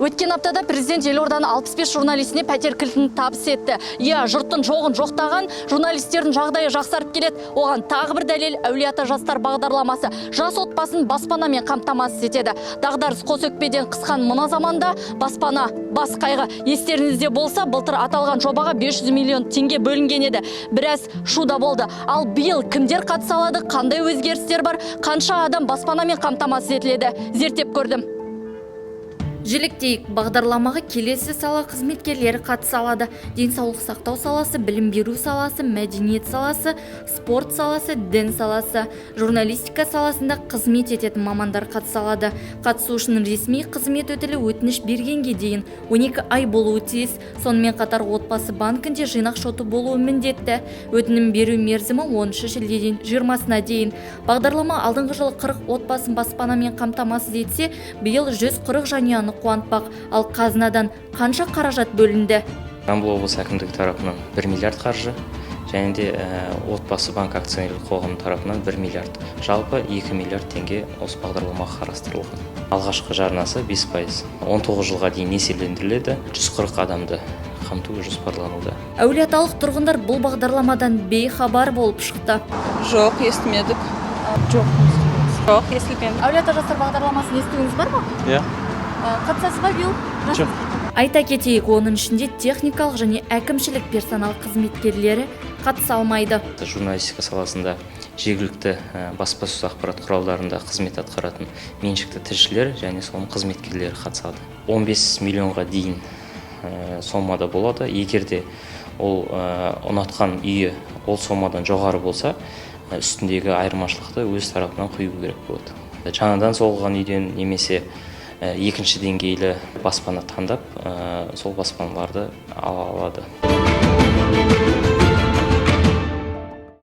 Өткен аптада президент елорданың 65 журналистіне пәтер кілтін табыс етті. Иә, жұрттың жоғын жоқтаған журналистердің жағдайы жақсарып келеді. Оған тағы бір дәлел – «Әулиеата жастар» бағдарламасы. Жас отбасын баспанамен қамтамасыз етеді. Дағдарыс қос өкпеден қысқан мына заманда баспана – бас қайғы. Естеріңізде болса, былтыр аталған жобаға 500 миллион теңге бөлінген еді. Біраз шу да болды. Ал биыл кімдер қатыса алады, қандай өзгерістер бар, қанша адам баспанамен қамтамасыз етіледі, зерттеп көрдім. Жіліктейік, бағдарламаға келесі сала қызметкерлері қатыса алады: денсаулық сақтау саласы, білім беру саласы, мәдениет саласы, спорт саласы, дін саласы, журналистика саласында қызмет ететін мамандар қатыса алады. Қатысушының ресми қызмет өтілі өтініш бергенге дейін 12 ай болуы тиіс. Сонымен қатар отбасы банкінде жинақ шоты болуы міндетті. Өтінім беру мерзімі 10 шілдеден 20-сына дейін. Бағдарлама алдыңғы жылы 40 отбасын баспанамен қамтамасыз етсе, биыл 140 жанұяны қуантпақ. Ал қазынадан қанша қаражат бөлінді? Жамбыл облысы әкімдігі тарапынан 1 миллиард қаржы және де Отбасы банк акционерлік қоғамы тарапынан 1 миллиард, жалпы 2 миллиард теңге осы бағдарламаға қарастырылған. Алғашқы жарнасы 5%, 19 жылға дейін несиелендіріледі. 140 адамды қамту жоспарлануда. Әулиеаталық тұрғындар бұл бағдарламадан бейхабар болып шықты. Жоқ, естімедік. Жоқ. Жоқ, естілмеді. «Әулиеата жастар» бағдарламасын естуіңіз бар ма? Иә. Қатысасыз ба биыл? Жоқ. Айта кетейік, оның ішінде техникалық және әкімшілік персонал қызметкерлері қатыса алмайды. Журналистика саласында, жергілікті баспасөз ақпарат құралдарында қызмет атқаратын меншікті тілшілер және соның қызметкерлері қатысады. 15 миллионға дейін сомада болады. Егер де ол ұнатқан үйі ол сомадан жоғары болса, үстіндегі айырмашылықты өз тарапынан құю керек болады. Жаңадан соғылған үйден немесе екінші деңгейлі баспана таңдап, сол баспаналарды ала алады.